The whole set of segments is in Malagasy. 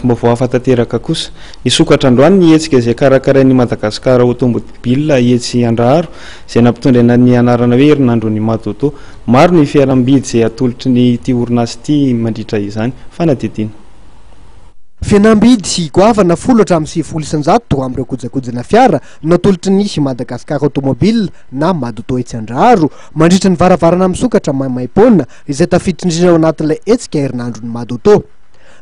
Vaovao hafa tanteraka kosa. Nisokatra androany ny hetsika izay karakarain'ny Madagascar Automobile etsy Andraharo, izay nampitondraina ny anarana hoe Herinandron'ny Madauto. Maro ny fiharam-bidy izay atolotry ny ity orinasa ity mandritra izany. Fanadihadiana. Fihenam-bidy goavana 10 hatramin'ny 90% amin'ireo kojakojana fiara no atolotry ny Madagascar Automobile na Madauto etsy Andraharo mandritra ny varavarana misokatra maimaim-poana izay tafiditra indrindra ao anatin'ilay hetsika Herinandron'ny Madauto.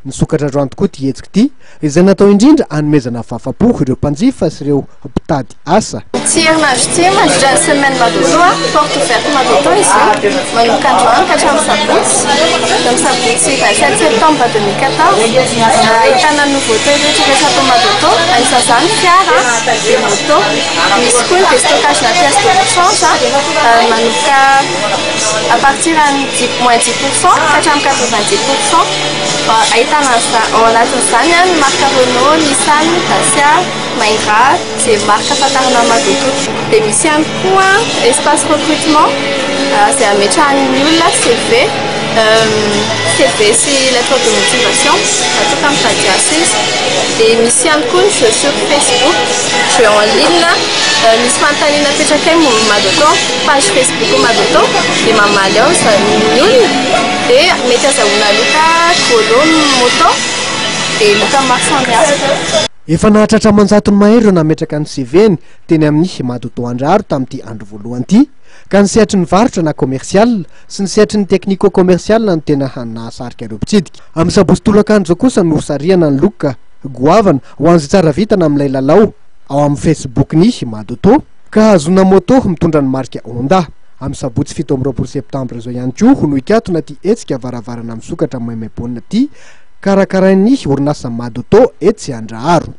Nisokatra androany tokoa ity hetsika ity, izay natao indrindra hanomezana fahafapo ireo mpanjifa sy ireo mpitady asa. Ity herinandro ity, mandritra ny semaine Madauto, porte ouverte Madauto izy io, manomboka androany ka hatramin'ny sabotsy, amin'ny sabotsy 27 septembre 2014, ahitana nouveauté rehetra rehetra ato Madauto, anisan'izany fiara, dia moto. Misy koa ny déstockage na pièce de rechange, manomboka à partir an'ny moins 10% ka hatramin'ny 90%. Ahitana ao anatin'izany ny marque Renault, Nissan, Dacia, Mahindra, izay marque ahafantarana ny Madauto. Dia misy ihany koa espace recrutement izay ametrahan'ny olona CV, CV sy lettre de motivation raha toa ka mitady asa izy. Dia misy ihany koa ny jeu sur Facebook, jeu en ligne, misy fanontaniana apetrakay momba ny Madauto, page Facebook Madauto, dia mamaly ao ny olona. Dia mety azahoana loka gros lot moto, dia loka maro samihafa. Efa nahatratra aman-jatony mahery ireo nametraka ny CV-ny teny amin'ny Madauto Andraharo tamin'ity andro voalohany ity, ka ny sehatry ny varotra na commercial sy ny sehatry ny technico-commercial no tena nahasarika ireo mpitsidika. Amin'ny sabotsy tolakandro izao kosa no hosarihana ny loka goavana ho an'izay tsara vintana amin'ilay lalao ao amin'ny Facebook-n'ny Madauto, ka hahazoana moto mitondra ny marika Honda. Amin'ny sabotsy 27 septambra izao ihany koa no hikatona ity hetsika varavarana misokatra maimaimpoana ity, karakarain'ny orinasa Madauto etsy Andraharo.